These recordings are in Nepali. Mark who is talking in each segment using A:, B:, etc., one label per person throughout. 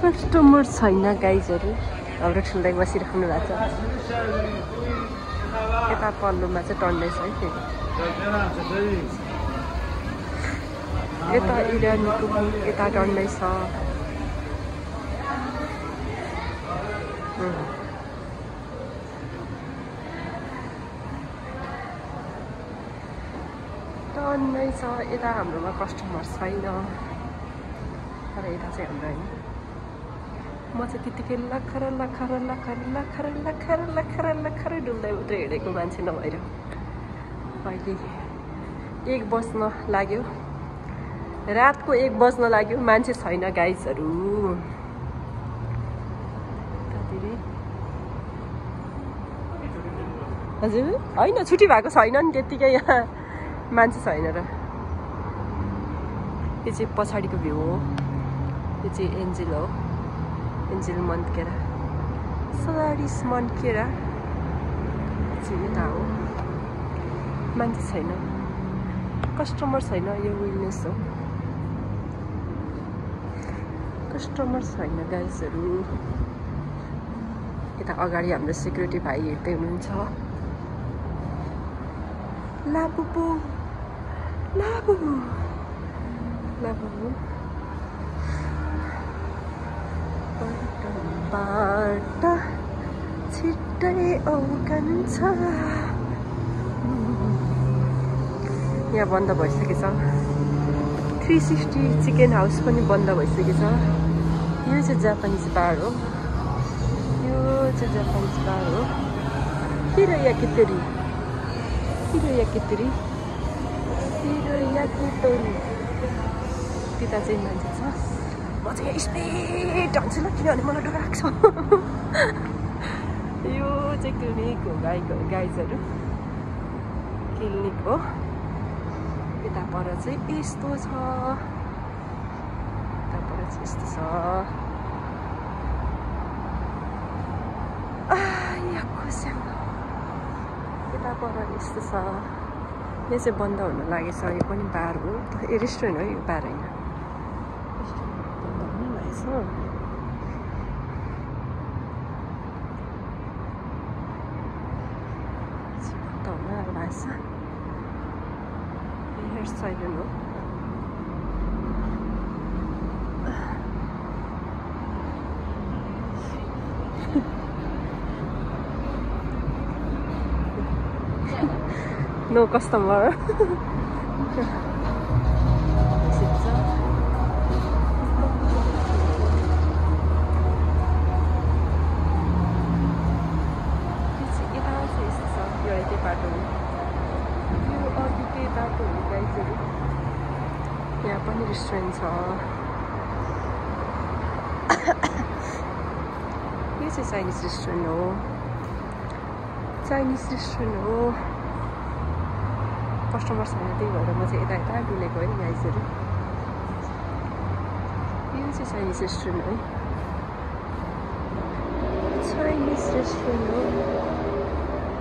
A: कस्टमर छैन गाइजहरू हाम्रो ठुल्दै बसिराख्नु भएको छ यता पल्लोमा चाहिँ टन्दैछ है फेरि यता इरानीको यता टन्दैछ टन्नै छ यता हाम्रोमा कस्टमर छैन तर यता चाहिँ हाम्रो होइन म चाहिँ त्यतिकै लखर डुल्दै मात्रै हिँडेको मान्छे नभएर अहिले 1 बज्न लाग्यो रातको 1 बज्न लाग्यो मान्छे छैन गाइजहरू हजुर होइन छुट्टी भएको छैन नि त्यतिकै यहाँ मान्छे छैन र यो चाहिँ पछाडिको भ्यू हो यो चाहिँ एन्जेल हो एन्जेल मन्केरा सोलारिस मन्केरा चाहिँ यता हो मान्छे छैन कस्टमर छैन यो विलनेस हो कस्टमर छैन गाइजहरू यता अगाडि हाम्रो सेक्युरिटी भाइ हेर्दै हुनुहुन्छ लाबुबु बाटा छिट्टै औकान्छ यहाँ बन्द भइसकेछ 360 चिकन हाउस पनि बन्द भइसकेछ यो चाहिँ जापानिज बार हो यो चाहिँ जापानिज बार हो हिरोयाकितोरी त्यता चाहिँ मान्छे छ म चाहिँ यहाँ स्पिड हान्छु ल किनभने मलाई डर लाग्छ यो चाहिँ क्लिनिक हो गाइजहरू क्लिनिक हो यता पर चाहिँ यस्तो छ यता पर यस्तो छ यो चाहिँ बन्द हुन लागेछ यो पनि बार हो ए रेस्टुरेन्ट हो यो बार होइन बन्द हुन लागेछ हेयर सैलुन हो no customer यहाँ पनि रेस्टुरेन्ट छ यो चाहिँ चाइनिज रेस्टुरेन्ट हो कस्टमर छैन त्यही भएर म चाहिँ यता डुलेको है गाइजहरू यो चाहिँ चाइनिज रेस्टुरेन्ट हो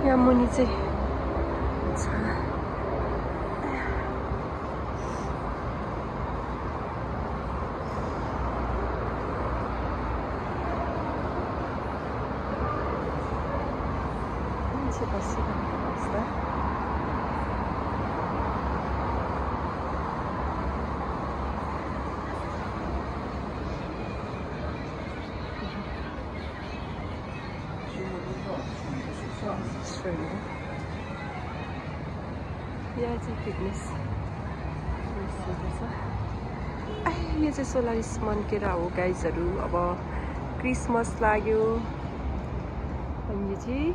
A: यहाँ मुनि चाहिँ छ यहाँ चाहिँ फिटनेस यो चाहिँ सोलारिस मन्केरा हो गाइजहरू अब क्रिसमस लाग्यो अनि यो चाहिँ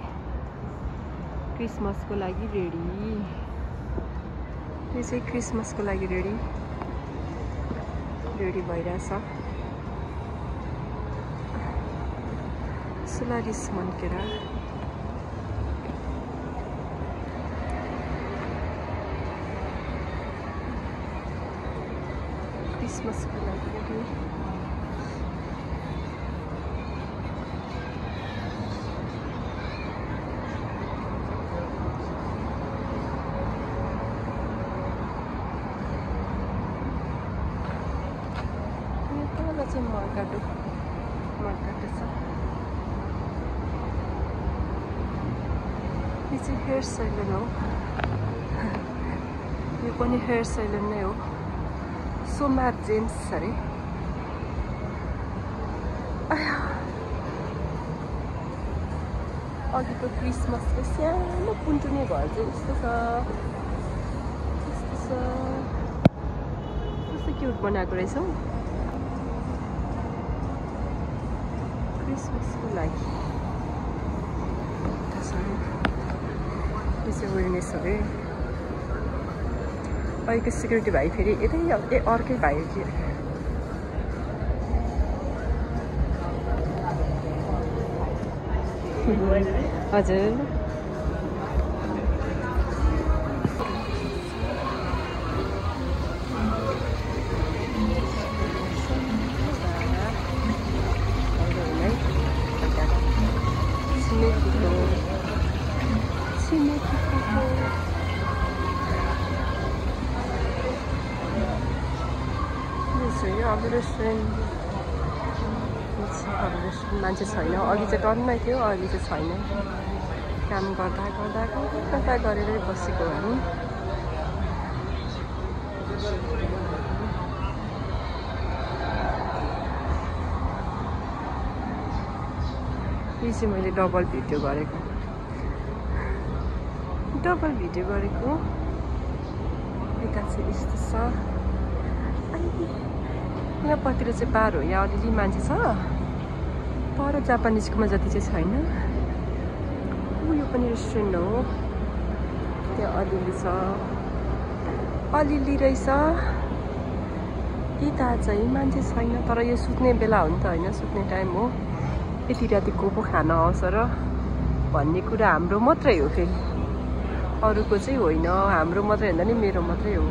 A: क्रिसमसको लागि रेडी भइरहेछ सोलारिस मन्केरा क्रिसमसको लागि रेडी चाहिँ मर्काटो छ। यो चाहिँ हेयर सैलुन हो। यो पनि हेयर सैलुन नै हो। सोमार जेम्स अरे। अघिको क्रिसमसको सानो पुन्टुने घर चाहिँ यस्तो छ, कस्तो क्युट बनाएको रहेछ हौ क्रिसमसको लागि। यो चाहिँ वेलनेस हो अरे। अहिलेको सिक्युरिटी भाइ फेरि यतै अर्कै भाइ कि हजुर। अब रेस्टुरेन्ट मान्छे छैन। अघि चाहिँ टन्नै थियो, अहिले चाहिँ छैन। काम गर्दा कता गरेरै बसेको हामी। यो चाहिँ मैले डबल भिडियो गरेको। यता चाहिँ यस्तो छ। यहाँपट्टि चाहिँ बार हो। यहाँ अलिअलि मान्छे छ, पर जापानिजकोमा जति चाहिँ छैन। यो पनि रेस्टुरेन्ट हो। त्यहाँ अलिअलि रहेछ। यता चाहिँ मान्छे छैन, तर यो सुत्ने बेला हो नि त होइन, सुत्ने टाइम हो। यति राति को पो खान आउँछ र भन्ने कुरा हाम्रो मात्रै हो। फेरि अरूको चाहिँ होइन, हाम्रो मात्रै होइन नि, मेरो मात्रै हो।